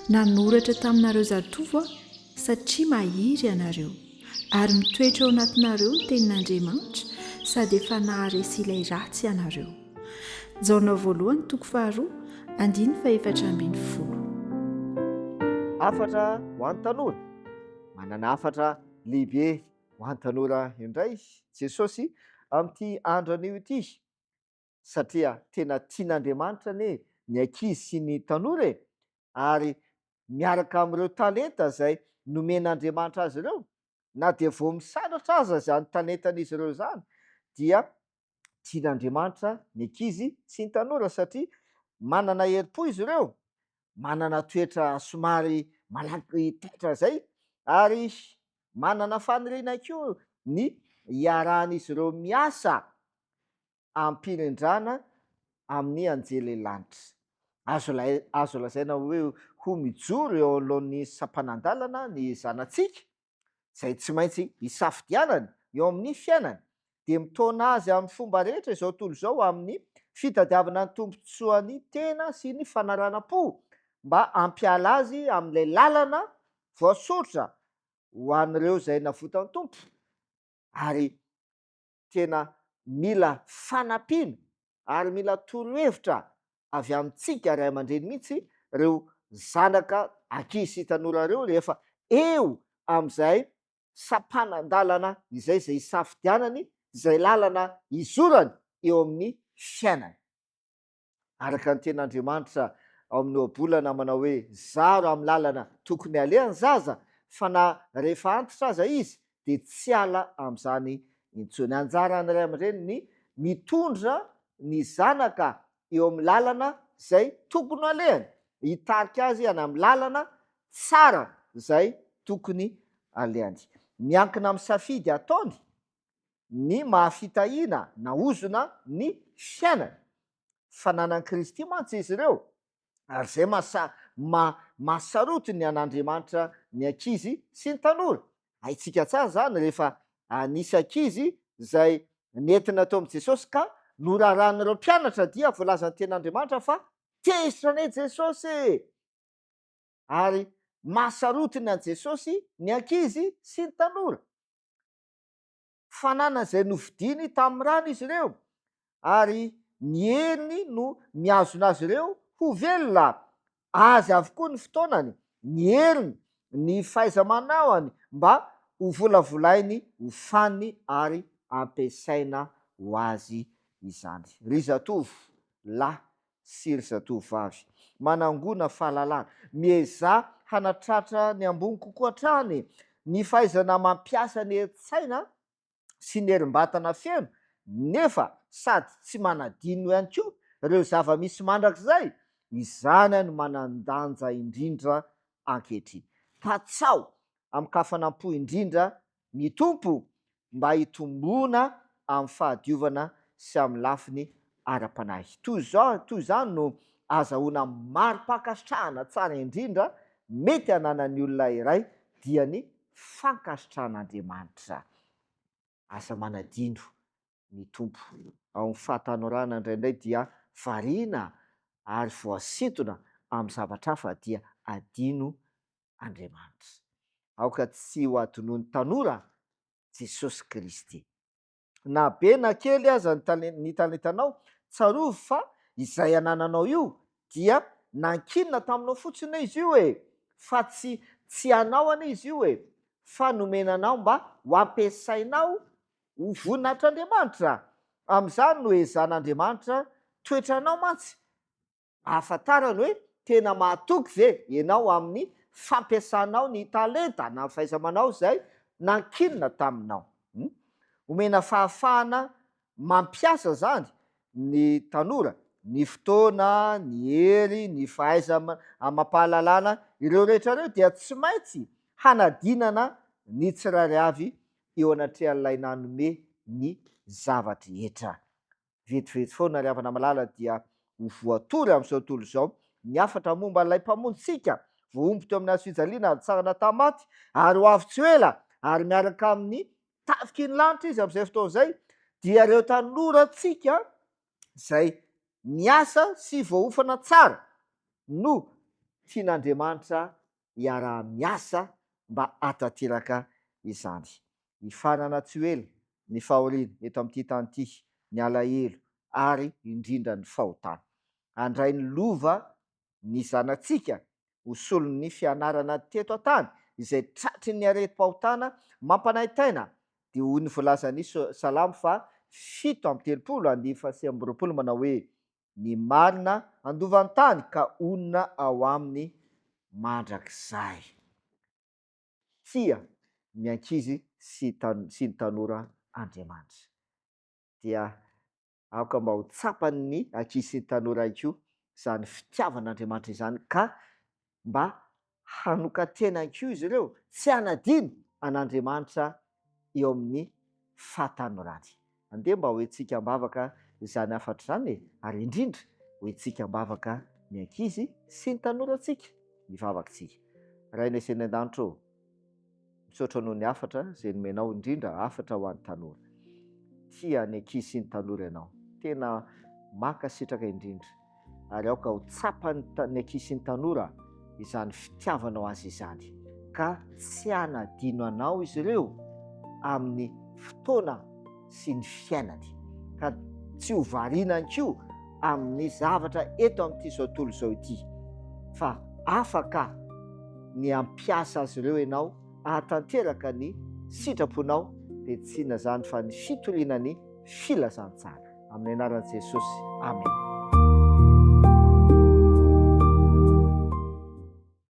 Nanoratra taminareo zatovo aho satria mahery ianareo, ary mitoetra ao anatinareo ny tenin'Andriamanitra sady efa naharesy ilay ratsy ianareo. Jaona voalohany toko faharoa andininy faha-14. Hafatra ho an'ny tanora. Manana hafatra lehibe ho an'ny tanora indray Jesosy amin'ity andro anio ity. Satria tena tian'Andriamanitra anie ny ankizy sy ny tanora e! Ary miaraka amin'ireo talenta izay nomen'Andriamanitra azy ireo, na dia vao misandratra aza izany talentan'izy ireo izany, dia tian'Andriamanitra ny ankizy sy ny tanora satria manana herim-po izy ireo, manana toetra somary malaky taitra izay, ary manana faniriana koa ny hiarahan'izy ireo miasa am-pirindrana amin'ny anjely lanitra. Azo azo lazaina hoe ho mijoro eo anoloan'ny sampanan-dalana ny zanatsika, izay tsy maintsy isafidianany eo amin'ny fiainany, dia mitaona azy amin'ny fomba rehetra izao tontolo izao amin'ny fitadiavana ny tombontsoan'ny tena sy ny fanaranam-po mba hampiala azy amin'ilay lalana voasoritra ho an'ireo izay navotan'ny Tompo ary tena mila fanampiana ary mila torohevitra avy amintsika ray aman-dreny mihitsy ireo zanaka ankizy sy tanora ireo rehefa eo amin'izay sampanan-dalana izay izay isafidianany izay lalana izorany eo amin'ny fiainany. Araka ny tenin'Andriamanitra ao amin'ny ohabolana manao hoe, Zaro amin'ny lalana tokony haleha ny zaza, fa na rehefa antitra aza izy dia tsy hiala amin'izany intsony. Anjaran'ny ray aman-dreny ny mitondra ny zanaka eo amin'ny lalana izay tokony halehany, hitarika azy any amin'ny lalana tsara izay tokony halehany. Miankina amin'ny safidy ataony ny maha fitahiana na ozona ny fiainany. Fananan'i Kristy mantsy izy ireo, ary izay maha mahasarotiny an'Andriamanitra ny ankizy sy ny tanora. Haintsika tsara izany rehefa nisy ankizy izay nentina teo amin'i Jesosy ka norarahan'ireo mpianatra dia voalazan'ny tenin'Andriamanitra fa tezitra anie Jesosy e! Ary mahasarotiny an'i Jesosy ny ankizy sy ny tanora. Fananana izay novidiany tamin'ny rany izy ireo, ary ny heriny no mihazona azy ireo ho velona. Azy avokoa ny fotoanany, ny heriny, ny fahaiza-manaony mba hovolavolainy ho faniny ary ampiasaina ho azy izany. Ry zatovo lahy sy ry zatovovavy. Manangona fahalalana. Miezaha hanatratra ny ambony kokoa hatrany ny fahaizana mampiasa ny herin-tsaina sy ny herim-batana feno, nefa sady tsy manadino ihany koa ireo zava-misy mandrakizay, izany no manan-danja indrindra ankehitriny. Katsaho amin-kafanam-po indrindra ny Tompo mba hitomboana amin'ny fahadiovana sy amin'ny lafiny ara-panahy. Toy izao, toy izany no azahoana mari-pankasitrahana tsara indrindra mety hananan'ny olona iray, dia ny fankasitrahan'Andriamanitra. Aza manadino ny Tompo. Ao amin'ny fahatanorana indraindray dia variana ary voasintona amin'ny zavatra hafa dia adino Andriamanitra. Aoka tsy ho adinoin'ny tanora Jesosy Kristy. Na be na kely aza ny talentanao, tsarovy fa izay anananao io dia nankinina taminao fotsiny anie izy io e! Fa tsy tsy anao anie izy io e! Fa nomena anao mba ho ampiasainao ho voninahitr'Andriamanitra. Amin'izany no ezan'Andriamanitra toetranao mantsy Ahafantarany hoe tena mahatoky ve ianao amin'ny fampiasanao ny talenta na fahaiza-manao izay nankinina taminao. Omena fahafahana mampiasa izany ny tanora, ny fotoana, ny hery, ny fahaiza amam-pahalalana, ireo rehetra ireo dia tsy maintsy hanadinana ny tsirairay avy eo anatrehan'ilay nanome ny zava-drehetra. Vetivety foana ry havana malala dia ho voatory amin'izao tontolo izao ny hafatra momba ilay Mpamonjintsika voahombo teo amin'ny hazo fijaliana ary nitsangana tamin'ny maty ary ho avy tsy ho ela ary miaraka amin'ny tafiky ny lanitra izy amin'izay fotoana izay dia ireo tanorantsika izay miasa sy voaofana tsara no. tian'Andriamanitra hiaraha-miasa mba hahatanteraka izany. Hifarana tsy ho ela ny fahoriana eto amin'ity tany ity, ny alahelo ary indrindra ny fahotana. Handray ny lova ny zanatsika ho solon'ny fianarana teto an-tany izay tratry ny aretim-pahotana mampanaintaina dia hoy ny voalazan'ny Salamo faha 37 andininy faha 29 manao hoe, Ny marina handova ny tany ka honina ao aminy mandrakizay. Tia ny ankizy sy sy ny tanora Andriamanitra. Dia aoka mba ho tsapan'ny ankizy sy ny tanora ihany koa izany fitiavan'Andriamanitra izany ka mba hanokan-tena ihany koa izy ireo, tsy hanadino an'Andriamanitra eo amin'ny fahatanorany. Andeha mba hoentintsika am-bavaka izany hafatra izany e, ary indrindra hoentintsika am-bavaka ny ankizy sy ny tanorantsika. Hivavaka isika. Rainay izay any an-danitra ô, misaotra noho ny hafatra izay nomenao, indrindra hafatra ho an'ny tanora. Tia ny ankizy sy ny tanora ianao. Tena mankasitraka indrindra. Ary aoka ho tsapan'ny ny ankizy sy ny tanora izany fitiavanao azy izany, ka tsy hanadino anao izy ireo amin'ny fotoana sy ny fiainany, ka tsy ho variana ihany koa amin'ny zavatra eto amin'ity izao tontolo izao ity, fa afaka ny hampiasa azy ireo ianao hahatanteraka ny sitraponao, dia tsy inona izany fa ny fitoriana ny filazantsara. Amin'ny anaran'i Jesosy. Amena.